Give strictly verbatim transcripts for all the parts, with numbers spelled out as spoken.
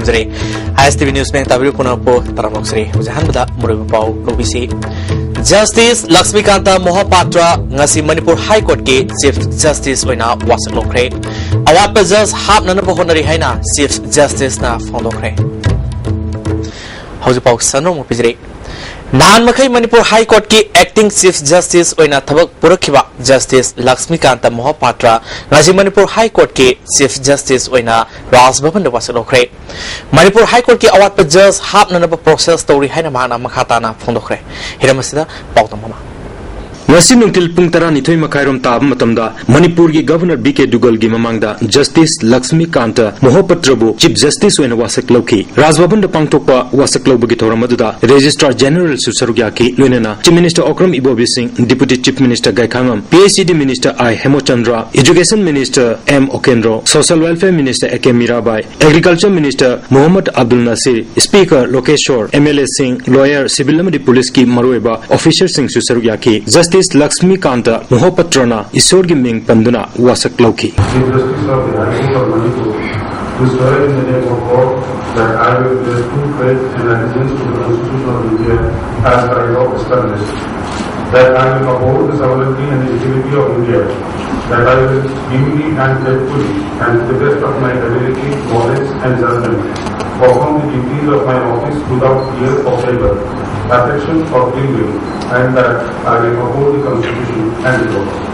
ꯊꯝꯖꯔꯤ꯫ ꯑꯥꯏ S T V news ꯃꯌꯥꯝ ꯇꯥꯕꯤꯔꯤꯕ ꯄꯨꯝꯅꯃꯛꯄꯨ ꯇꯔꯥꯝꯅ ꯑꯣꯛꯆꯔꯤ꯫ ꯍꯧꯖꯤꯛ ꯑꯍꯥꯟꯕꯗ ꯃꯔꯨꯑꯣꯏꯕ ꯄꯥꯎ ꯂꯧꯕꯤꯁꯤ꯫ ꯖꯁꯇꯤꯁ ꯂꯛꯁꯃꯤꯀꯥꯟꯇ ꯃꯣꯍꯄꯥꯇ꯭ꯔ ꯉꯁꯤ ꯃꯅꯤꯄꯨꯔ ꯍꯥꯏ ꯀꯣꯔꯠꯀꯤ ꯆꯤꯐ ꯖꯁꯇꯤꯁ ꯑꯣꯏꯅ ꯋꯥꯁꯛ ꯂꯧꯈ꯭ꯔꯦ꯫ ꯑꯋꯥꯠꯄ ꯖꯁ ꯍꯥꯞꯅꯅꯕ ꯍꯣꯠꯅꯔꯤ ꯍꯥꯏꯅ ꯆꯤꯐ ꯖꯁꯇꯤꯁꯅ ꯐꯣꯡꯗꯣꯛꯈ꯭ꯔꯦ꯫ ꯍꯧꯖꯤꯛ ꯄꯥꯎ ꯁꯟꯗꯣꯛꯅ ꯄꯤꯖꯔꯤ꯫ ꯅꯍꯥꯟ ꯃꯈꯩ ꯃꯅꯤꯄꯨꯔ ꯍꯥꯏ ꯀꯣꯔꯠꯀꯤ ꯑꯦꯛꯇꯤꯡ ꯆꯤꯐ ꯖꯁꯇꯤꯁ ꯑꯣꯏꯅ ꯊꯕꯛ ꯄꯨꯔꯛꯈꯤꯕ ꯖꯁꯇꯤꯁ ꯂꯛꯁꯃꯤꯀꯥꯟꯇ ꯃꯣꯍꯄꯥꯇ꯭ꯔ ꯉꯁꯤ ꯃꯅꯤꯄꯨꯔ ꯍꯥꯏ ꯀꯣꯔꯠꯀꯤ ꯆꯤꯐ ꯖꯁꯇꯤꯁ ꯑꯣꯏꯅ ꯔꯥꯖ ꯚꯕꯟꯗ ꯋꯥꯁꯛ ꯂꯧꯈ꯭ꯔꯦ꯫ ꯃꯅꯤꯄꯨꯔ ꯍꯥꯏ ꯀꯣꯔꯠꯀꯤ ꯑꯋꯥꯠꯄ ꯖꯁ ꯍꯥꯞꯅꯅꯕ ꯄ꯭ꯔꯣꯁꯦꯁ ꯇꯧꯔꯤ ꯍꯥꯏꯅ ꯃꯍꯥꯛꯅ ꯃꯈꯥ ꯇꯥꯅ ꯐꯣꯡꯗꯣꯛꯈ꯭ꯔꯦ꯫ ꯍꯤꯔꯝ ꯑꯁꯤꯗ ꯄꯥꯎꯗꯝ ꯑꯃ꯫ ꯉꯁꯤ ꯅꯨꯡꯊꯤꯜ ꯄꯨꯡ ꯇꯔꯥꯅꯤꯊꯣꯏ ꯃꯈꯥꯏꯔꯣꯝ ꯇꯥꯕ ꯃꯇꯝꯗ ꯃꯅꯤꯄꯨꯔꯒꯤ ꯒꯚꯔꯅꯔ ꯕꯤ ꯀꯦ ꯗꯨꯒꯜꯒꯤ ꯃꯃꯥꯡꯗ ꯖꯁꯇꯤꯁ ꯂꯛꯁꯃꯤꯀꯥꯟꯇ ꯃꯣꯍꯄꯇ꯭ꯔꯕꯨ ꯆꯤꯐ ꯖꯁꯇꯤꯁ ꯑꯣꯏꯅ ꯋꯥꯁꯛ ꯂꯧꯈꯤ꯫ ꯔꯥꯖ ꯚꯕꯟꯗ ꯄꯥꯡꯊꯣꯛꯄ ꯋꯥꯁꯛ ꯂꯧꯕꯒꯤ ꯊꯧꯔꯝ ꯑꯗꯨꯗ ꯔꯦꯖꯤꯁꯇ꯭ꯔꯥꯔ ꯖꯦꯅꯔꯦꯜꯁꯨ ꯁꯔꯨꯛ ꯌꯥꯈꯤ, ꯂꯣꯏꯅꯅ chief minister Okram Ibobi Singh, deputy chief minister Gaikhangam, P H E D minister I Hemochandra, education minister M Okendro, social welfare minister A K Mirabai, agriculture minister Mohammad Abdul Nasir, speaker Lokeshwar, M L ꯑꯦꯁꯤꯡ, ꯂꯣꯌꯔ, ꯁꯤꯚꯤꯜ ꯑꯃꯗꯤ ꯄꯨꯂꯤꯁꯀꯤ ꯃꯔꯨꯑꯣꯏꯕ ꯑꯣꯐꯤꯁꯔꯁꯤꯡꯁꯨ ꯁꯔꯨꯛ ꯌꯥꯈꯤ꯫ ꯖꯁꯇꯤꯁ ꯂꯛꯁꯃꯤꯀꯥꯟꯇ ꯃꯣꯍꯄꯇ꯭ꯔꯅ ꯏꯁꯣꯔꯒꯤ ꯃꯤꯡ ꯄꯟꯗꯨꯅ ꯋꯥꯁꯛ ꯂꯧꯈꯤ꯫ Chief Justice of the High Court of Manipur, to swear in the name of God that I will bear true faith and allegiance to the Constitution of India as I law established, that I will uphold the sovereignty and integrity of India, that I will duly and faithfully and to the best of my ability, knowledge and judgment, perform the duties of my office without fear or favor, affection or ill will, and that I will uphold the Constitution and the law.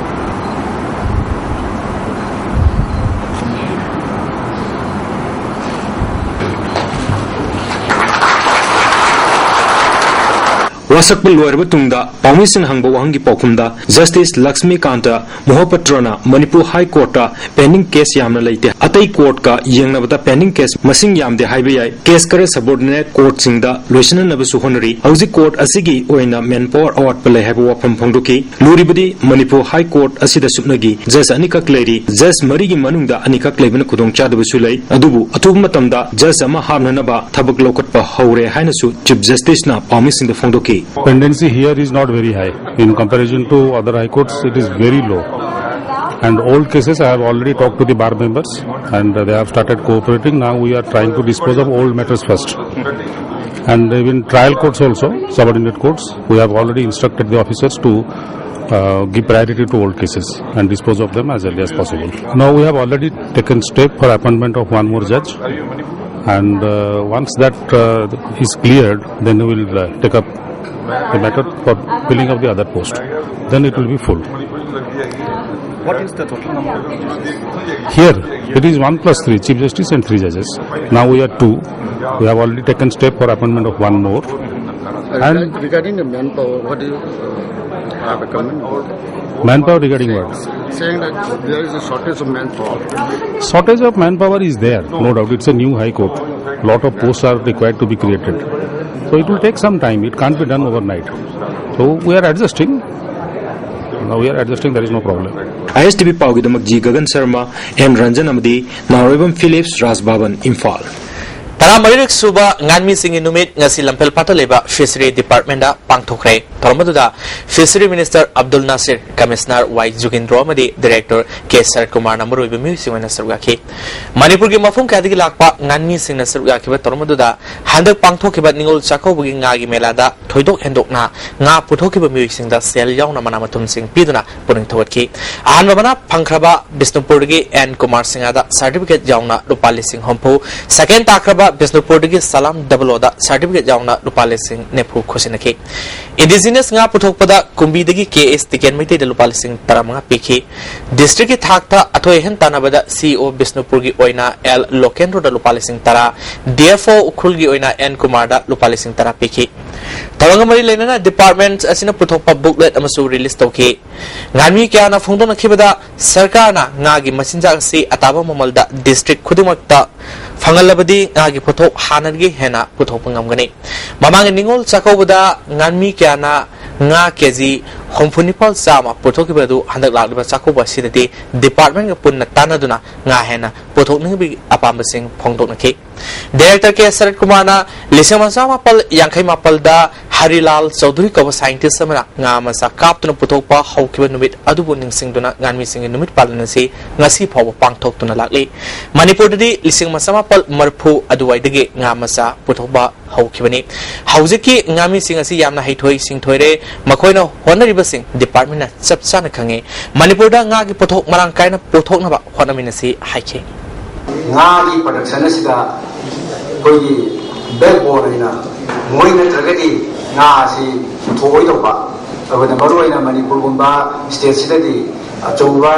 ꯋꯥꯁꯛꯄ ꯂꯣꯏꯔꯕ ꯇꯨꯡꯗ ꯄꯥꯎꯃꯤꯁꯤꯡꯅ ꯍꯪꯕ ꯋꯥꯍꯪꯒꯤ ꯄꯥꯎꯈꯨꯝꯗ, justice ꯂꯛꯁꯃꯤꯀꯥꯟꯇ ꯃꯣꯍꯄꯇ꯭ꯔꯅ Manipur ꯍꯥꯏ ꯀꯣꯔꯠꯇ pending case ꯌꯥꯝꯅ ꯂꯩꯇꯦ, ꯑꯇꯩ ꯀꯣꯔꯠꯀ ꯌꯦꯡꯅꯕꯗ pending case ꯃꯁꯤꯡ ꯌꯥꯝꯗꯦ ꯍꯥꯏꯕ ꯌꯥꯏ꯫ ꯀꯦꯁ ꯈꯔ ꯁꯕꯣꯔꯗꯤꯅꯦꯠ ꯀꯣꯔꯠꯁꯤꯡꯗ ꯂꯣꯏꯁꯤꯟꯅꯅꯕꯁꯨ ꯍꯣꯠꯅꯔꯤ꯫ ꯍꯧꯖꯤꯛ ꯀꯣꯔꯠ ꯑꯁꯤꯒꯤ ꯑꯣꯏꯅ ꯃꯦꯟ ꯄꯥꯋꯔ ꯑꯋꯥꯠꯄ ꯂꯩ ꯍꯥꯏꯕ ꯋꯥꯐꯝ ꯐꯣꯡꯗꯣꯛꯈꯤ꯫ ꯂꯨꯔꯤꯕꯗꯤ ꯃꯅꯤꯄꯨꯔ ꯍꯥꯏ ꯀꯣꯔꯠ ꯑꯁꯤꯗ ꯁꯨꯞꯅꯒꯤ ꯖꯖ ꯑꯅꯤꯈꯛ ꯂꯩꯔꯤ꯫ ꯖꯖ ꯃꯔꯤꯒꯤ ꯃꯅꯨꯡꯗ ꯑꯅꯤꯈꯛ ꯂꯩꯕꯅ ꯈꯨꯗꯣꯡꯆꯥꯗꯕꯁꯨ ꯂꯩ꯫ ꯑꯗꯨꯕꯨ ꯑꯊꯨꯕ ꯃꯇꯝꯗ ꯖꯖ ꯑꯃ ꯍꯥꯞꯅꯅꯕ ꯊꯕꯛ ꯂꯧꯈꯠꯄ ꯍꯧꯔꯦ ꯍꯥꯏꯅꯁꯨ ꯆꯤꯐ ꯖꯁꯇꯤꯁꯅ ꯄꯥꯎꯃꯤꯁꯤꯡꯗ ꯐꯣꯡꯗꯣꯛꯈꯤ꯫ Pendency here is not very high. In comparison to other high courts, it is very low. And old cases, I have already talked to the bar members, and uh, they have started cooperating. Now we are trying to dispose of old matters first. And even trial courts also, subordinate courts, we have already instructed the officers to uh, give priority to old cases and dispose of them as early as possible. Now we have already taken step for appointment of one more judge, and uh, once that uh, is cleared, then we will uh, take up the matter for filling of the other post. Then it will be full. What is the total number of judges? Here, it is one plus three, Chief Justice and three judges. Now we are two. We have already taken step for appointment of one more. And regarding the manpower, what do you uh, have a comment? Manpower regarding what? Saying that there is a shortage of manpower. Shortage of manpower is there, no doubt. It's a new High Court. Lot of posts are required to be created. So it will take some time. It can't be done overnight. So we are adjusting. Now we are adjusting. There is no problem. I S T V ꯄꯥꯎꯒꯤꯗꯃꯛ G Gagan Sharma, N Ranjan ꯑꯃꯗꯤ Naorembam Philips, ꯔꯥꯖ ꯚꯕꯟ, ꯏꯝꯐꯥꯜ꯫ ꯇꯔꯥꯃꯔꯤꯔꯛ ꯁꯨꯕ ꯉꯥꯟꯃꯤꯁꯤꯡꯒꯤ ꯅꯨꯃꯤꯠ ꯉꯁꯤ ꯂꯝꯐꯦꯜ ꯄꯥꯠꯇ ꯂꯩꯕ fishery ꯗꯤꯄꯥꯔꯠꯃꯦꯟꯗ ꯄꯥꯡꯊꯣꯛꯈ꯭ꯔꯦ꯫ ꯊꯧꯔꯝ ꯑꯗꯨꯗ fishery minister Abdul Nasir, commissioner ꯋꯥꯏ ꯖꯨꯒꯤꯟꯗ꯭ꯔꯣ ꯑꯃꯗꯤ ꯗꯤꯔꯦꯛꯇꯔ ꯀꯦ ꯁꯔꯠ ꯀꯨꯃꯥꯔꯅ ꯃꯔꯨꯑꯣꯏꯕ ꯃꯤꯑꯣꯏꯁꯤꯡ ꯑꯣꯏꯅ ꯁꯔꯨꯛ ꯌꯥꯈꯤ꯫ ꯃꯅꯤꯄꯨꯔꯒꯤ ꯃꯐꯝ ꯀꯌꯥꯗꯒꯤ ꯂꯥꯛꯄ ꯉꯥꯟꯃꯤꯁꯤꯡꯅ ꯁꯔꯨꯛ ꯌꯥꯈꯤꯕ ꯊꯧꯔꯝ ꯑꯗꯨꯗ ꯍꯟꯗꯛ ꯄꯥꯡꯊꯣꯛꯈꯤꯕ ꯅꯤꯉꯣꯜ ꯆꯥꯛꯀꯧꯕꯒꯤ ꯉꯥꯒꯤ ꯃꯦꯂꯥꯗ ꯊꯣꯏꯗꯣꯛ ꯍꯦꯟꯗꯣꯛꯅ ꯉꯥ ꯄꯨꯊꯣꯛꯈꯤꯕ ꯃꯤꯑꯣꯏꯁꯤꯡꯗ ꯁꯦꯜ ꯌꯥꯎꯅ ꯃꯅꯥ ꯃꯊꯨꯝꯁꯤꯡ ꯄꯤꯗꯨꯅ ꯄꯨꯛꯅꯤꯡ ꯊꯧꯒꯠꯈꯤ꯫ ꯑꯍꯥꯟꯕ ꯃꯅꯥ ꯐꯪꯈ꯭ꯔꯕ ꯕꯤꯁꯅꯨꯄꯨꯔꯗꯒꯤ ꯑꯦꯟ ꯀꯨꯃꯥꯔ ꯁꯤꯡꯍꯗ ꯁꯥꯔꯇꯤꯐꯤꯀꯦꯠ ꯌꯥꯎꯅ ꯂꯨꯄꯥ ꯂꯤꯁꯤꯡ ꯍꯨꯝꯐꯨ, ꯁꯦꯀꯦꯟ ꯇꯥꯈ꯭ꯔꯕ ꯕꯤꯁꯅꯨꯄꯨꯔꯗꯒꯤ ꯁꯂꯥꯝ ꯗꯕꯜ ꯑꯣꯗ ꯁꯥꯔꯇꯤꯐꯤꯀꯦꯠ ꯌꯥꯎꯅ ꯂꯨꯄꯥ ꯂꯤꯁꯤꯡ ꯅꯤꯐꯨ ꯈꯨꯠꯁꯤꯟꯅꯈꯤ꯫ ꯏꯟꯗꯤꯖꯤꯅꯁ ꯉꯥ ꯄꯨꯊꯣꯛꯄꯗ ꯀꯨꯝꯕꯤꯗꯒꯤ ꯀꯦ ꯑꯦꯁ ꯇꯤꯀꯦꯟ ꯃꯩꯇꯩꯗ ꯂꯨꯄꯥ ꯂꯤꯁꯤꯡ ꯇꯔꯥꯃꯉꯥ ꯄꯤꯈꯤ꯫ ꯗꯤꯁꯇ꯭ꯔꯤꯛꯀꯤ ꯊꯥꯛꯇ ꯑꯊꯣꯏ ꯑꯍꯦꯟ ꯇꯥꯟꯅꯕꯗ ꯁꯤ ꯏ ꯑꯣ ꯕꯤꯁꯅꯨꯄꯨꯔꯒꯤ ꯑꯣꯏꯅ ꯑꯦꯜ ꯂꯣꯀꯦꯟꯗ꯭ꯔꯣꯗ ꯂꯨꯄꯥ ꯂꯤꯁꯤꯡ ꯇꯔꯥ, ꯗꯤ ꯑꯦꯐ ꯑꯣ ꯎꯈ꯭ꯔꯨꯜꯒꯤ ꯑꯣꯏꯅ ꯑꯦꯟ ꯀꯨꯃꯥꯔꯗ ꯂꯨꯄꯥ ꯂꯤꯁꯤꯡ ꯇꯔꯥ ꯄꯤꯈꯤ꯫ ꯊꯧꯔꯝꯒ ꯃꯔꯤ ꯂꯩꯅꯅ ꯗꯤꯄꯥꯔꯠꯃꯦꯟꯠ ꯑꯁꯤꯅ ꯄꯨꯊꯣꯛꯄ ꯕꯨꯛꯂꯦꯠ ꯑꯃꯁꯨ ꯔꯤꯂꯤꯖ ꯇꯧꯈꯤ꯫ ꯉꯥꯟꯃꯤ ꯀꯌꯥꯅ ꯐꯣꯡꯗꯣꯛꯅꯈꯤꯕꯗ ꯁꯔꯀꯥꯔꯅ ꯉꯥꯒꯤ ꯃꯆꯤꯟꯖꯥꯛ ꯑꯁꯤ ꯑꯇꯥꯕ ꯃꯃꯜꯗ ꯗꯤꯁꯇ꯭ꯔꯤꯛ ꯈꯨꯗꯤꯡꯃꯛꯇ ꯐꯪꯍꯜꯂꯕꯗꯤ ꯉꯥꯒꯤ ꯄꯣꯠꯊꯣꯛ ꯍꯥꯟꯅꯗꯒꯤ ꯍꯦꯟꯅ ꯄꯨꯊꯣꯛꯄ ꯉꯝꯒꯅꯤ꯫ ꯃꯃꯥꯡꯒꯤ ꯅꯤꯉꯣꯜ ꯆꯥꯛꯀꯧꯕꯗ ꯉꯥꯟꯃꯤ ꯀꯌꯥꯅ ꯉꯥ ꯀꯦꯖꯤ ꯍꯨꯝꯐꯨ ꯅꯤꯄꯥꯜ ꯆꯥꯝꯃ ꯄꯨꯊꯣꯛꯈꯤꯕ ꯑꯗꯨ ꯍꯟꯗꯛ ꯂꯥꯛꯂꯤꯕ ꯆꯥꯛꯀꯧꯕ ꯑꯁꯤꯗꯗꯤ ꯗꯤꯄꯥꯔꯠꯃꯦꯟꯠꯒ ꯄꯨꯟꯅ ꯇꯥꯟꯅꯗꯨꯅ ꯉꯥ ꯍꯦꯟꯅ ꯄꯨꯊꯣꯛꯅꯤꯡꯕꯒꯤ ꯑꯄꯥꯝꯕꯁꯤꯡ ꯐꯣꯡꯗꯣꯛꯅꯈꯤ꯫ ꯗꯤꯔꯦꯛꯇꯔ ꯀꯦ ꯁꯔꯠ ꯀꯨꯃꯥꯔꯅ ꯂꯤꯁꯤꯡ ꯑꯃ ꯆꯥꯃꯥꯄꯜ ꯌꯥꯡꯈꯩ ꯃꯥꯄꯜꯗ ꯍꯔꯤꯂꯥꯜ ꯆꯧꯙꯨꯔꯤ ꯀꯧꯕ scientist ꯑꯃꯅ ꯉꯥ ꯃꯆꯥ ꯀꯥꯞꯇꯨꯅ ꯄꯨꯊꯣꯛꯄ ꯍꯧꯈꯤꯕ ꯅꯨꯃꯤꯠ ꯑꯗꯨꯕꯨ ꯅꯤꯡꯁꯤꯡꯗꯨꯅ ꯉꯥꯃꯤꯁꯤꯡꯒꯤ ꯅꯨꯃꯤꯠ ꯄꯥꯂꯟ ꯑꯁꯤ ꯉꯁꯤ ꯐꯥꯎꯕ ꯄꯥꯡꯊꯣꯛꯇꯨꯅ ꯂꯥꯛꯂꯤ꯫ ꯃꯅꯤꯄꯨꯔꯗꯗꯤ ꯂꯤꯁꯤꯡ ꯑꯃ ꯆꯃꯥꯄꯜ ꯃꯔꯤꯐꯨ ꯑꯗꯨꯋꯥꯏꯗꯒꯤ ꯉꯥ ꯃꯆꯥ ꯄꯨꯊꯣꯛꯄ ꯍꯧꯈꯤꯕꯅꯤ꯫ ꯍꯧꯖꯤꯛꯀꯤ ꯉꯥꯃꯤꯁꯤꯡ ꯑꯁꯤ ꯌꯥꯝꯅ ꯍꯩꯊꯣꯏ ꯁꯤꯡꯊꯣꯏꯔꯦ꯫ ꯃꯈꯣꯏꯅ ꯍꯣꯠꯅꯔꯤꯕꯁꯤꯡ departmentꯅ ꯆꯞ ꯆꯥꯅ ꯈꯪꯉꯤ꯫ ꯃꯅꯤꯄꯨꯔꯗ ꯉꯥꯒꯤ ꯄꯣꯠꯊꯣꯛ ꯃꯔꯥꯡ ꯀꯥꯏꯅ ꯄꯨꯊꯣꯛꯅꯕ ꯍꯣꯠꯅꯃꯤꯟꯅꯁꯤ ꯍꯥꯏꯈꯤ꯫ ꯉꯥꯒꯤ production ꯑꯁꯤꯗ ꯑꯩꯈꯣꯏꯒꯤ backbone ꯑꯣꯏꯅ ꯃꯣꯏ ꯅꯠꯇ꯭ꯔꯒꯗꯤ ꯉꯥ ꯑꯁꯤ ꯄꯨꯊꯣꯛꯑꯣꯏꯗꯧꯕ꯫ ꯑꯩꯈꯣꯏꯅ ꯃꯔꯨꯑꯣꯏꯅ ꯃꯅꯤꯄꯨꯔꯒꯨꯝꯕ stateꯁꯤꯗꯗꯤ ꯑꯆꯧꯕ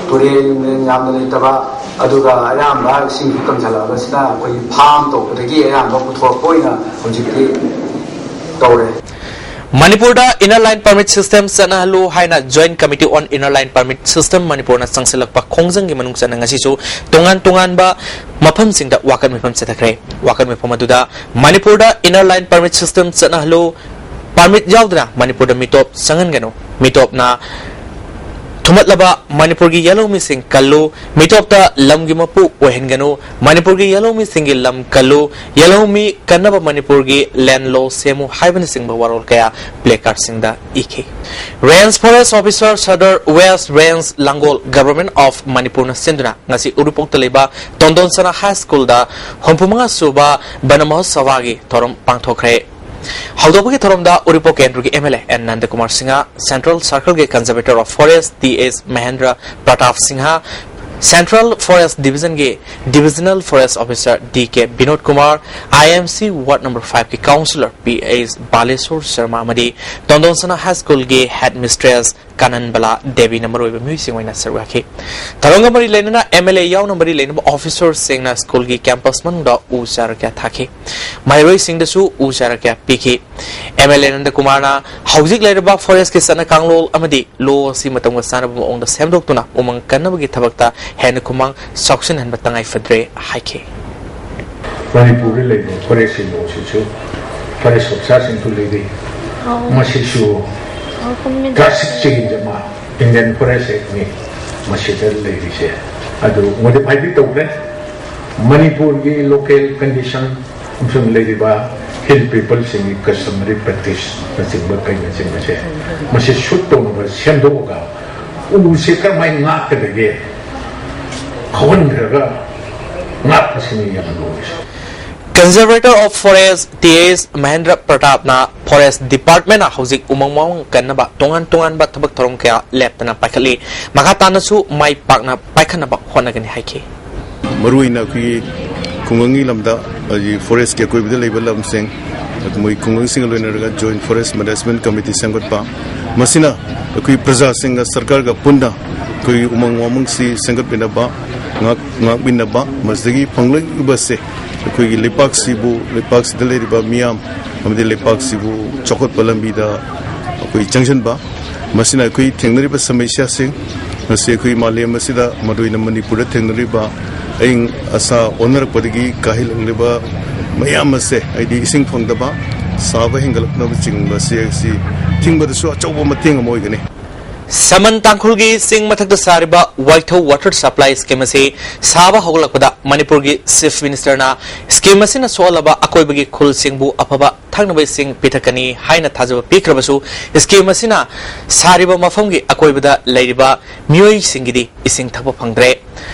ꯇꯨꯔꯦꯜ ꯅꯨꯡꯂꯦꯟ ꯌꯥꯝꯅ ꯂꯩꯇꯕ, ꯑꯗꯨꯒ ꯑꯌꯥꯝꯕ ꯏꯁꯤꯡꯁꯨ ꯀꯪꯁꯤꯜꯂꯛꯑꯕꯁꯤꯅ ꯑꯩꯈꯣꯏꯒꯤ farm ꯇꯧꯕꯗꯒꯤ ꯑꯌꯥꯝꯕ ꯄꯨꯊꯣꯔꯛꯄ ꯑꯣꯏꯅ ꯍꯧꯖꯤꯛꯇꯤ ꯇꯧꯔꯦ꯫ ꯃꯅꯤꯄꯨꯔꯗ Inner Line Permit System ꯆꯠꯅꯍꯜꯂꯨ ꯍꯥꯏꯅ Joint Committee on Inner Line Permit System ꯃꯅꯤꯄꯨꯔꯅ ꯆꯪꯁꯤꯜꯂꯛꯄ ꯈꯣꯡꯖꯪꯒꯤ ꯃꯅꯨꯡ ꯆꯟꯅ ꯉꯁꯤꯁꯨ ꯇꯣꯉꯥꯟ ꯇꯣꯉꯥꯟꯕ ꯃꯐꯝꯁꯤꯡꯗ ꯋꯥꯀꯠ ꯃꯤꯐꯝ ꯆꯠꯊꯈ꯭ꯔꯦ꯫ ꯋꯥꯀꯠ ꯃꯤꯐꯝ ꯑꯗꯨꯗ ꯃꯅꯤꯄꯨꯔꯗ Inner Line Permit System ꯆꯠꯅꯍꯜꯂꯨ, permit ꯌꯥꯎꯗꯅ ꯃꯅꯤꯄꯨꯔꯗ ꯃꯤꯇꯣꯞ ꯆꯪꯍꯟꯒꯅꯨ, ꯃꯤꯇꯣꯞꯅ ꯊꯨꯝꯍꯠꯂꯕ ꯃꯅꯤꯄꯨꯔꯒꯤ ꯌꯦꯜꯍꯧꯃꯤꯁꯤꯡ ꯀꯜꯂꯨ, ꯃꯤꯇꯣꯞꯇ ꯂꯝꯒꯤ ꯃꯄꯨ ꯑꯣꯏꯍꯟꯒꯅꯨ, ꯃꯅꯤꯄꯨꯔꯒꯤ ꯌꯦꯜꯍꯧꯃꯤꯁꯤꯡꯒꯤ ꯂꯝ ꯀꯜꯂꯨ, ꯌꯦꯜꯍꯧꯃꯤ ꯀꯟꯅꯕ ꯃꯅꯤꯄꯨꯔꯒꯤ land law ꯁꯦꯝꯃꯨ ꯍꯥꯏꯕꯅꯆꯤꯡꯕ ꯋꯥꯔꯣꯜ ꯀꯌꯥ placardꯁꯤꯡꯗ ꯏꯈꯤ꯫ Range Forest Officer Sadar West Range Langol Government of Manipurꯅ ꯁꯤꯟꯗꯨꯅ ꯉꯁꯤ ꯎꯔꯤꯄꯣꯛꯇ ꯂꯩꯕ ꯇꯣꯟꯗꯣꯟ ꯁꯅꯥ High Schoolꯗ ꯍꯨꯝꯐꯨ ꯃꯉꯥ ꯁꯨꯕ ꯕꯅ ꯃꯍꯣꯠꯁꯚꯥꯒꯤ ꯊꯧꯔꯝ ꯄꯥꯡꯊꯣꯛꯈ꯭ꯔꯦ꯫ ꯍꯧꯗꯣꯛꯄꯒꯤ ꯊꯧꯔꯝꯗ ꯎꯔꯤꯄꯣꯛ ꯀꯦꯟꯗ꯭ꯔꯒꯤ MLA N Nandakumar Singh, Central Circleꯒꯤ Conservator of Forest T S Mahendra Pratap Singh, Central Forest Divisionꯒꯤ Divisional Forest Officer D K Binod Kumar, IMC Ward number fiveꯀꯤ Councillor P S Baleshwar Sharma ꯑꯃꯗꯤ ꯇꯣꯟꯗꯣꯟꯁꯅꯥ High Schoolꯒꯤ Headmistress ꯀꯥꯅꯟꯕꯂꯥ ꯗꯦꯕꯤꯅ ꯃꯔꯨꯑꯣꯏꯕ ꯃꯤꯑꯣꯏꯁꯤꯡ ꯑꯣꯏꯅ ꯁꯔꯨꯛ ꯌꯥꯈꯤ꯫ ꯊꯧꯔꯝꯒ ꯃꯔꯤ ꯂꯩꯅꯅ MLA ꯌꯥꯎꯅ ꯃꯔꯤ ꯂꯩꯅꯕ officerꯁꯤꯡꯅ schoolꯒꯤ campus ꯃꯅꯨꯡꯗ ꯎ ꯆꯥꯔ ꯀꯌꯥ ꯊꯥꯈꯤ꯫ ꯃꯍꯩꯔꯣꯏꯁꯤꯡꯗꯁꯨ ꯎ ꯆꯥꯔ ꯀꯌꯥ ꯄꯤꯈꯤ꯫ MLA ꯅꯟꯗꯀꯨꯃꯥꯔꯅ ꯍꯧꯖꯤꯛ ꯂꯩꯔꯤꯕ forestꯀꯤ ꯆꯠꯅ ꯀꯥꯡꯂꯣꯟ ꯑꯃꯗꯤ law ꯑꯁꯤ ꯃꯇꯝꯒ ꯆꯥꯟꯅꯕ ꯃꯑꯣꯡꯗ ꯁꯦꯝꯗꯣꯛꯇꯨꯅ ꯎꯃꯪ ꯀꯟꯅꯕꯒꯤ ꯊꯕꯛꯇ ꯍꯦꯟꯅ ꯈꯨꯃꯥꯡ ꯆꯥꯎꯁꯤꯟꯍꯟꯕ ꯇꯉꯥꯏ ꯐꯗ꯭ꯔꯦ ꯍꯥꯏꯈꯤ꯫ ꯃꯅꯤꯄꯨꯔꯗ ꯂꯩꯕ forestꯀꯤ law ꯁꯤꯁꯨ forest officerꯁꯤꯡꯁꯨ ꯂꯩꯔꯤ꯫ ꯃꯁꯤꯁꯨ classic change ꯑꯃ Indian Forest Actꯅꯤ ꯃꯁꯤꯗ ꯂꯩꯔꯤꯁꯦ꯫ ꯑꯗꯨ modifyꯗꯤ ꯇꯧꯈ꯭ꯔꯦ꯫ ꯃꯅꯤꯄꯨꯔꯒꯤ local condition ꯑꯃꯁꯨꯡ ꯂꯩꯔꯤꯕ Hill peopleꯁꯤꯡꯒꯤ customary practiceꯅꯆꯤꯡꯕ ꯀꯩꯅꯆꯤꯡꯕꯁꯦ ꯃꯁꯤ ꯁꯨꯠ ꯇꯧꯅꯕ ꯁꯦꯝꯗꯣꯛꯑꯒ ꯎꯁꯦ ꯀꯔꯝꯍꯥꯏꯅ ꯉꯥꯛꯀꯗꯒꯦ ꯈꯥꯎꯍꯟꯈ꯭ꯔꯒ ꯉꯥꯛꯄꯁꯤꯅꯤ ꯌꯥꯝꯅ ꯂꯨꯔꯤꯁꯦ꯫ Conservator of Forest T S Mahendra ꯄ꯭ꯔꯇꯥꯞꯅ Forest Departmentꯅ ꯍꯧꯖꯤꯛ ꯎꯃꯪ ꯋꯥꯃꯪ ꯀꯟꯅꯕ ꯇꯣꯉꯥꯟ ꯇꯣꯉꯥꯟꯕ ꯊꯕꯛ ꯊꯧꯔꯝ ꯀꯌꯥ ꯂꯦꯞꯇꯅ ꯄꯥꯏꯈꯠꯂꯤ꯫ ꯃꯈꯥ ꯇꯥꯅꯁꯨ ꯃꯥꯏ ꯄꯥꯛꯅ ꯄꯥꯏꯈꯠꯅꯕ ꯍꯣꯠꯅꯒꯅꯤ ꯍꯥꯏꯈꯤ꯫ ꯃꯔꯨꯑꯣꯏꯅ ꯑꯩꯈꯣꯏꯒꯤ ꯈꯨꯡꯒꯪꯒꯤ ꯂꯝꯗ ꯍꯧꯖꯤꯛ forestꯀꯤ ꯑꯀꯣꯏꯕꯗ ꯂꯩꯕ ꯂꯝꯁꯤꯡ, ꯃꯣꯏ ꯈꯨꯡꯒꯪꯁꯤꯡꯒ ꯂꯣꯏꯅꯔꯒ Joint Forest Management Committee ꯁꯦꯝꯒꯠꯄ, ꯃꯁꯤꯅ ꯑꯩꯈꯣꯏ ꯄ꯭ꯔꯖꯥꯁꯤꯡꯒ ꯁꯔꯀꯥꯔꯒ ꯄꯨꯟꯅ ꯑꯩꯈꯣꯏꯒꯤ ꯎꯃꯪ ꯋꯥꯃꯪꯁꯤ ꯁꯦꯝꯒꯠꯄꯤꯅꯕ, ꯉꯥꯛ-, ꯉꯥꯛꯄꯤꯅꯕ, ꯃꯁꯤꯗꯒꯤ ꯐꯪꯂꯛꯂꯤꯕꯁꯦ ꯑꯩꯈꯣꯏꯒꯤ ꯂꯩꯄꯥꯛꯁꯤꯕꯨ, ꯂꯩꯄꯥꯛꯁꯤꯗ ꯂꯩꯔꯤꯕ ꯃꯤꯌꯥꯝ ꯑꯃꯗꯤ ꯂꯩꯄꯥꯛꯁꯤꯕꯨ ꯆꯥꯎꯈꯠꯄ ꯂꯝꯕꯤꯗ ꯑꯩꯈꯣꯏ ꯆꯪꯁꯤꯟꯕ, ꯃꯁꯤꯅ ꯑꯩꯈꯣꯏ ꯊꯦꯡꯅꯔꯤꯕ ꯁꯃꯁ꯭ꯌꯥꯁꯤꯡ, ꯃꯁꯤ ꯑꯩꯈꯣꯏ ꯃꯥꯂꯦꯝ ꯑꯁꯤꯗ, ꯃꯔꯨꯑꯣꯏꯅ ꯃꯅꯤꯄꯨꯔꯗ ꯊꯦꯡꯅꯔꯤꯕ ꯑꯏꯪ ꯑꯁꯥ ꯑꯣꯟꯅꯔꯛꯄꯗꯒꯤ ꯀꯥꯏꯍꯜꯂꯛꯂꯤꯕ ꯃꯌꯥꯝ ꯑꯁꯦ, ꯍꯥꯏꯗꯤ ꯏꯁꯤꯡ ꯐꯪꯗꯕ, ꯁꯥꯕ ꯍꯦꯟꯒꯠꯂꯛꯅꯕꯆꯤꯡꯕ ꯑꯁꯤ, ꯑꯁꯤ ꯊꯤꯡꯕꯗꯁꯨ ꯑꯆꯧꯕ ꯃꯇꯦꯡ ꯑꯃ ꯑꯣꯏꯒꯅꯤ꯫ ꯁꯃꯟ ꯇꯥꯡꯈꯨꯜꯒꯤ ꯆꯤꯡ ꯃꯊꯛꯇ ꯁꯥꯔꯤꯕ ꯋꯥꯏꯊꯧ water supply scheme ꯑꯁꯤ ꯁꯥꯕ ꯍꯧꯒꯠꯂꯛꯄꯗ ꯃꯅꯤꯄꯨꯔꯒꯤ Chief Ministerꯅ scheme ꯑꯁꯤꯅ ꯁꯣꯛꯍꯜꯂꯕ ꯑꯀꯣꯏꯕꯒꯤ ꯈꯨꯜꯁꯤꯡꯕꯨ ꯑꯐꯕ ꯊꯛꯅꯕ ꯏꯁꯤꯡ ꯄꯤꯊꯛꯀꯅꯤ ꯍꯥꯏꯅ ꯊꯥꯖꯕ ꯄꯤꯈ꯭ꯔꯕꯁꯨ, scheme ꯑꯁꯤꯅ ꯁꯥꯔꯤꯕ ꯃꯐꯝꯒꯤ ꯑꯀꯣꯏꯕꯗ ꯂꯩꯔꯤꯕ ꯃꯤꯑꯣꯏꯁꯤꯡꯒꯤꯗꯤ ꯏꯁꯤꯡ ꯊꯛꯄ ꯐꯪꯗ꯭ꯔꯦ꯫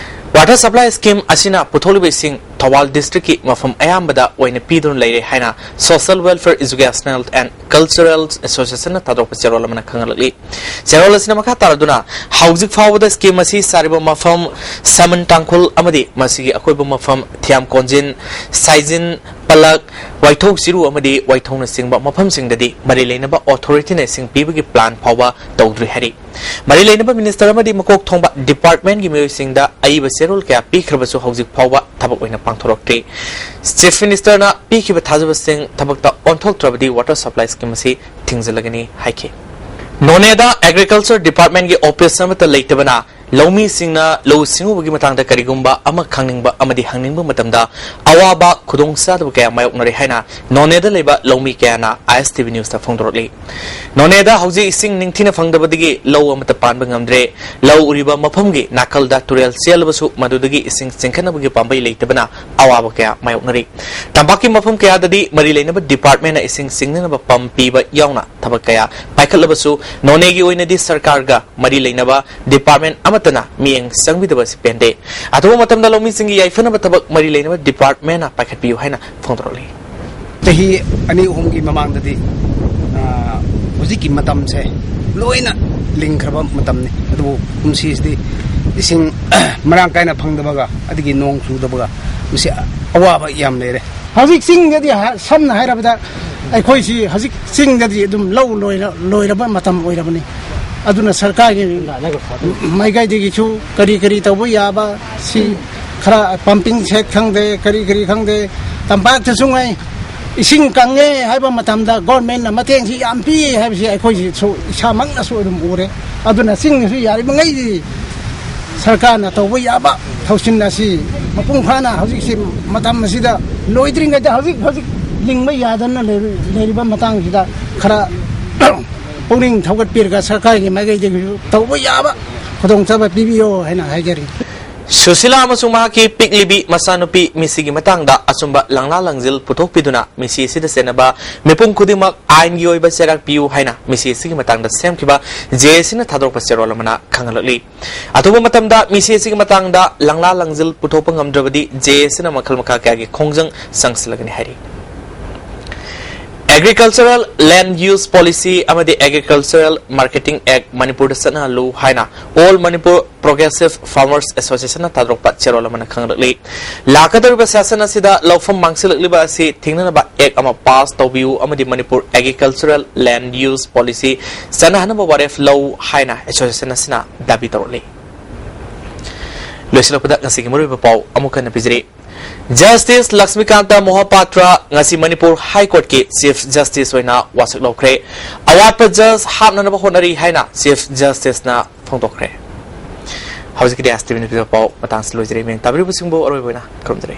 Water supply scheme ꯑꯁꯤꯅ ꯄꯨꯊꯣꯛꯂꯤꯕ ꯏꯁꯤꯡ ꯊꯧꯕꯥꯜ districtꯀꯤ ꯃꯐꯝ ꯑꯌꯥꯝꯕꯗ ꯑꯣꯏꯅ ꯄꯤꯗꯨꯅ ꯂꯩꯔꯦ ꯍꯥꯏꯅ Social Welfare, Educational and Cultural Associationꯅ ꯊꯥꯗꯣꯔꯛꯄ ꯆꯦꯔꯣꯜ ꯑꯃꯅ ꯈꯪꯍꯜꯂꯛꯂꯤ꯫ ꯆꯦꯔꯣꯜ ꯑꯁꯤꯅ ꯃꯈꯥ ꯇꯥꯔꯗꯨꯅ ꯍꯧꯖꯤꯛ ꯐꯥꯎꯕꯗ scheme ꯑꯁꯤ ꯁꯥꯔꯤꯕ ꯃꯐꯝ ꯁꯃꯟ ꯇꯥꯡꯈꯨꯜ ꯑꯃꯗꯤ ꯃꯁꯤꯒꯤ ꯑꯀꯣꯏꯕ ꯃꯐꯝ ꯊꯤꯌꯥꯝ ꯀꯣꯟꯖꯤꯟ, ꯁꯥꯏꯖꯤꯟ, ꯄꯂꯛ, ꯋꯥꯏꯊꯧ ꯆꯤꯔꯨ ꯑꯃꯗꯤ ꯋꯥꯏꯊꯧꯅꯆꯤꯡꯕ ꯃꯐꯝꯁꯤꯡꯗꯗꯤ ꯃꯔꯤ ꯂꯩꯅꯕ authorityꯅ ꯏꯁꯤꯡ ꯄꯤꯕꯒꯤ plan ꯐꯥꯎꯕ ꯇꯧꯗ꯭ꯔꯤ ꯍꯥꯏꯔꯤ꯫ ꯃꯔꯤ ꯂꯩꯅꯕ minister ꯑꯃꯗꯤ ꯃꯀꯣꯛ ꯊꯣꯡꯕ departmentꯀꯤ ꯃꯤꯑꯣꯏꯁꯤꯡꯗ ꯑꯏꯕ ꯆꯦꯔꯣꯜ ꯀꯌꯥ ꯄꯤꯈ꯭ꯔꯕꯁꯨ ꯍꯧꯖꯤꯛ ꯐꯥꯎꯕ ꯊꯕꯛ ꯑꯣꯏꯅ ꯄꯥꯡꯊꯣꯔꯛꯇ꯭ꯔꯤ꯫ Chief Ministerꯅ ꯄꯤꯈꯤꯕ ꯊꯥꯖꯕꯁꯤꯡ ꯊꯕꯛꯇ ꯑꯣꯟꯊꯣꯛꯇ꯭ꯔꯕꯗꯤ water supply scheme ꯑꯁꯤ ꯊꯤꯡꯖꯤꯜꯂꯒꯅꯤ ꯍꯥꯏꯈꯤ꯫ ꯅꯣꯅꯦꯗ Agriculture Departmentꯀꯤ office ꯑꯃꯠꯇ ꯂꯩꯇꯕꯅ ꯂꯧꯃꯤꯁꯤꯡꯅ ꯂꯧꯎ ꯁꯤꯡꯎꯕꯒꯤ ꯃꯇꯥꯡꯗ ꯀꯔꯤꯒꯨꯝꯕ ꯑꯃ ꯈꯪꯅꯤꯡꯕ ꯑꯃꯗꯤ ꯍꯪꯅꯤꯡꯕ ꯃꯇꯝꯗ ꯑꯋꯥꯕ, ꯈꯨꯗꯣꯡꯆꯥꯗꯕ ꯀꯌꯥ ꯃꯥꯌꯣꯛꯅꯔꯤ ꯍꯥꯏꯅ ꯅꯣꯅꯦꯗ ꯂꯩꯕ ꯂꯧꯃꯤ ꯀꯌꯥꯅ ꯑꯥꯏ ꯑꯦꯁ ꯇꯤ ꯚꯤ ꯅ꯭ꯌꯨꯁꯇ ꯐꯣꯡꯗꯣꯔꯛꯂꯤ꯫ ꯅꯣꯅꯦꯗ ꯍꯧꯖꯤꯛ ꯏꯁꯤꯡ ꯅꯤꯡꯊꯤꯅ ꯐꯪꯗꯕꯗꯒꯤ ꯂꯧ ꯑꯃꯠꯇ ꯄꯥꯟꯕ ꯉꯝꯗ꯭ꯔꯦ꯫ ꯂꯧ ꯎꯔꯤꯕ ꯃꯐꯝꯒꯤ ꯅꯥꯀꯜꯗ ꯇꯨꯔꯦꯜ ꯆꯦꯜꯂꯕꯁꯨ ꯃꯗꯨꯗꯒꯤ ꯏꯁꯤꯡ ꯆꯤꯡꯈꯠꯅꯕꯒꯤ ꯄꯥꯝꯕꯩ ꯂꯩꯇꯕꯅ ꯑꯋꯥꯕ ꯀꯌꯥ ꯃꯥꯌꯣꯛꯅꯔꯤ꯫ ꯇꯝꯄꯥꯛꯀꯤ ꯃꯐꯝ ꯀꯌꯥꯗꯗꯤ ꯃꯔꯤ ꯂꯩꯅꯕ ꯗꯤꯄꯥꯔꯠꯃꯦꯟꯅ ꯏꯁꯤꯡ ꯆꯤꯡꯅꯅꯕ ꯄꯝ ꯄꯤꯕ ꯌꯥꯎꯅ ꯊꯕꯛ ꯀꯌꯥ ꯄꯥꯏꯈꯠꯂꯕꯁꯨ ꯅꯣꯅꯦꯒꯤ ꯑꯣꯏꯅꯗꯤ ꯁꯔꯀꯥꯔꯒ ꯃꯔꯤ ꯂꯩꯅꯕ ꯗꯤꯄꯥꯔꯠꯃꯦꯟ ꯑꯃꯠꯇꯅ ꯃꯤꯠꯌꯦꯡ ꯆꯪꯕꯤꯗꯕ ꯑꯁꯤ ꯄꯦꯟꯗꯦ꯫ ꯑꯊꯨꯕ ꯃꯇꯝꯗ ꯂꯧꯃꯤꯁꯤꯡꯒꯤ ꯌꯥꯏꯐꯅꯕ ꯊꯕꯛ ꯃꯔꯤ ꯂꯩꯅꯕ ꯗꯤꯄꯥꯔꯠꯃꯦꯟꯅ ꯄꯥꯏꯈꯠꯄꯤꯌꯨ ꯍꯥꯏꯅ ꯐꯣꯡꯗꯣꯔꯛꯂꯤ꯫ ꯆꯍꯤ ꯑꯅꯤ ꯑꯍꯨꯝꯒꯤ ꯃꯃꯥꯡꯗꯗꯤ, ꯑ, ꯍꯧꯖꯤꯛꯀꯤ ꯃꯇꯝꯁꯦ ꯂꯣꯏꯅ ꯂꯤꯡꯈ꯭ꯔꯕ ꯃꯇꯝꯅꯤ꯫ ꯑꯗꯨꯕꯨ ꯀꯨꯝꯁꯤꯁꯤꯗꯤ ꯏꯁꯤꯡ ꯃꯔꯥꯡ ꯀꯥꯏꯅ ꯐꯪꯗꯕꯒ ꯑꯗꯒꯤ ꯅꯣꯡ ꯆꯨꯗꯕꯒ ꯃꯁꯤ ꯑꯋꯥꯕ ꯌꯥꯝ ꯂꯩꯔꯦ꯫ ꯍꯧꯖꯤꯛ ꯆꯤꯡꯗꯗꯤ ꯍꯥ-, ꯁꯝꯅ ꯍꯥꯏꯔꯕꯗ ꯑꯩꯈꯣꯏꯁꯤ ꯍꯧꯖꯤꯛ ꯆꯤꯡꯗꯗꯤ ꯑꯗꯨꯝ ꯂꯧ ꯂꯣꯏꯔ-, ꯂꯣꯏꯔꯕ ꯃꯇꯝ ꯑꯣꯏꯔꯕꯅꯤ꯫ ꯑꯗꯨꯅ ꯁꯔꯀꯥꯔꯒꯤ ꯃꯥꯏꯀꯩꯗꯒꯤꯁꯨ ꯀꯔꯤ ꯀꯔꯤ ꯇꯧꯕ ꯌꯥꯕ ꯁꯤ ꯈꯔ pumping shed ꯈꯪꯗꯦ, ꯀꯔꯤ ꯀꯔꯤ ꯈꯪꯗꯦ, ꯇꯝꯄꯥꯛꯇꯁꯨ ꯉꯥꯏ ꯏꯁꯤꯡ ꯀꯪꯉꯦ ꯍꯥꯏꯕ ꯃꯇꯝꯗ ꯒꯣꯔꯃꯦꯟꯅ ꯃꯇꯦꯡꯁꯤ ꯌꯥꯝ ꯄꯤ ꯍꯥꯏꯕꯁꯤ ꯑꯩꯈꯣꯏꯁꯤꯁꯨ ꯏꯁꯥꯃꯛꯅꯁꯨ ꯑꯗꯨꯝ ꯎꯔꯦ꯫ ꯑꯗꯨꯅ ꯆꯤꯡꯗꯁꯨ ꯌꯥꯔꯤꯕꯉꯩꯗꯤ ꯁꯔꯀꯥꯔꯅ ꯇꯧꯕ ꯌꯥꯕ ꯊꯧꯁꯤꯜ ꯑꯁꯤ ꯃꯄꯨꯡ ꯐꯥꯅ ꯍꯧꯖꯤꯛꯁꯤ ꯃꯇꯝ ꯑꯁꯤꯗ ꯂꯣꯏꯗ꯭ꯔꯤꯉꯩꯗ ꯍꯧꯖꯤꯛ ꯍꯧꯖꯤꯛ ꯂꯤꯡꯕ ꯌꯥꯗꯅ ꯂꯩꯔꯤ-, ꯂꯩꯔꯤꯕ ꯃꯇꯥꯡꯁꯤꯗ ꯈꯔ ꯄꯨꯛꯅꯤꯡ ꯊꯧꯒꯠꯄꯤꯔꯒ ꯁꯔꯀꯥꯔꯒꯤ ꯃꯥꯏꯀꯩꯗꯒꯤꯁꯨ ꯇꯧꯕ ꯌꯥꯕ ꯈꯨꯗꯣꯡꯆꯥꯕ ꯄꯤꯕꯤꯌꯣ ꯍꯥꯏꯅ ꯍꯥꯏꯖꯔꯤ꯫ ꯁꯨꯁꯤꯂꯥ ꯑꯃꯁꯨꯡ ꯃꯍꯥꯛꯀꯤ ꯄꯤꯛꯂꯤꯕꯤ ꯃꯆꯥꯅꯨꯄꯤ ꯃꯤꯁꯤꯒꯤ ꯃꯇꯥꯡꯗ ꯑꯆꯨꯝꯕ ꯂꯪꯂꯥ ꯂꯪꯖꯤꯜ ꯄꯨꯊꯣꯛꯄꯤꯗꯨꯅ ꯃꯤꯁꯤ ꯑꯁꯤꯗ ꯆꯦꯟꯅꯕ ꯃꯤꯄꯨꯝ ꯈꯨꯗꯤꯡꯃꯛ ꯑꯥꯏꯟꯒꯤ ꯑꯣꯏꯕ ꯆꯩꯔꯥꯛ ꯄꯤꯌꯨ ꯍꯥꯏꯅ ꯃꯤꯁꯤ ꯑꯁꯤꯒꯤ ꯃꯇꯥꯡꯗ ꯁꯦꯝꯈꯤꯕ ꯖꯦ ꯑꯦ ꯁꯤꯅ ꯊꯥꯗꯣꯔꯛꯄ ꯆꯦꯔꯣꯜ ꯑꯃꯅ ꯈꯪꯍꯜꯂꯛꯂꯤ꯫ ꯑꯊꯨꯕ ꯃꯇꯝꯗ ꯃꯤꯁꯤ ꯑꯁꯤꯒꯤ ꯃꯇꯥꯡꯗ ꯂꯪꯂꯥ ꯂꯪꯖꯤꯜ ꯄꯨꯊꯣꯛꯄ ꯉꯝꯗ꯭ꯔꯕꯗꯤ ꯖꯦ ꯑꯦ ꯁꯤꯅ ꯃꯈꯜ ꯃꯈꯥ ꯀꯌꯥꯒꯤ ꯈꯣꯡꯖꯪ ꯆꯪꯁꯤꯜꯂꯒꯅꯤ ꯍꯥꯏꯔꯤ꯫ Agricultural Land Use Policy ꯑꯃꯗꯤ Agricultural Marketing Act ꯃꯅꯤꯄꯨꯔꯗ ꯆꯠꯅꯍꯜꯂꯨ ꯍꯥꯏꯅ All Manipur Progressive Farmers Association ꯅ ꯊꯥꯗꯣꯔꯛꯄ ꯆꯦꯔꯣꯜ ꯑꯃꯅ ꯈꯪꯍꯜꯂꯛꯂꯤ꯫ ꯂꯥꯛꯀꯗꯧꯔꯤꯕ ꯁꯦꯁꯟ ꯑꯁꯤꯗ ꯂꯧꯐꯝ ꯃꯥꯡꯁꯤꯜꯂꯛꯂꯤꯕ ꯑꯁꯤ ꯊꯤꯡꯅꯅꯕ ꯑꯦꯛ ꯑꯃ ꯄꯥꯁ ꯇꯧꯕꯤꯌꯨ ꯑꯃꯗꯤ Manipur Agricultural Land Use Policy ꯆꯠꯅꯍꯟꯅꯕ ꯋꯥꯔꯦꯞ ꯂꯧ ꯍꯥꯏꯅ ꯑꯦꯁꯣꯁꯤꯌꯦꯁꯟ ꯑꯁꯤꯅ ꯗꯥꯕꯤ ꯇꯧꯔꯛꯂꯤ꯫ ꯂꯣꯏꯁꯤꯜꯂꯛꯄꯗ ꯉꯁꯤꯒꯤ ꯃꯔꯨꯑꯣꯏꯕ ꯄꯥꯎ ꯑꯃꯨꯛ ꯍꯟꯅ ꯄꯤꯖꯔꯤ꯫ ꯖꯁꯇꯤꯁ ꯂꯛꯁꯃꯤꯀꯥꯟꯇ ꯃꯣꯍꯄꯥꯇ꯭ꯔ ꯉꯁꯤ ꯃꯅꯤꯄꯨꯔ ꯍꯥꯏ ꯀꯣꯔꯠꯀꯤ ꯆꯤꯐ ꯖꯁꯇꯤꯁ ꯑꯣꯏꯅ ꯋꯥꯁꯛ ꯂꯧꯈ꯭ꯔꯦ꯫ ꯑꯋꯥꯠꯄ ꯖꯁ ꯍꯥꯞꯅꯅꯕ ꯍꯣꯠꯅꯔꯤ ꯍꯥꯏꯅ ꯆꯤꯐ ꯖꯁꯇꯤꯁꯅ ꯐꯣꯡꯗꯣꯛꯈ꯭ꯔꯦ꯫ ꯍꯧꯖꯤꯛꯀꯤꯗꯤ ꯑꯦꯁ ꯇꯤ ꯚꯤꯅ ꯄꯤꯕ ꯄꯥꯎ ꯃꯇꯥꯡꯁꯤ ꯂꯣꯏꯖꯔꯦ꯫ ꯃꯤꯌꯥꯝ ꯇꯥꯕꯤꯔꯤꯕꯁꯤꯡꯕꯨ ꯑꯔꯣꯏꯕ ꯑꯣꯏꯅ ꯈꯨꯔꯨꯝꯖꯔꯤ꯫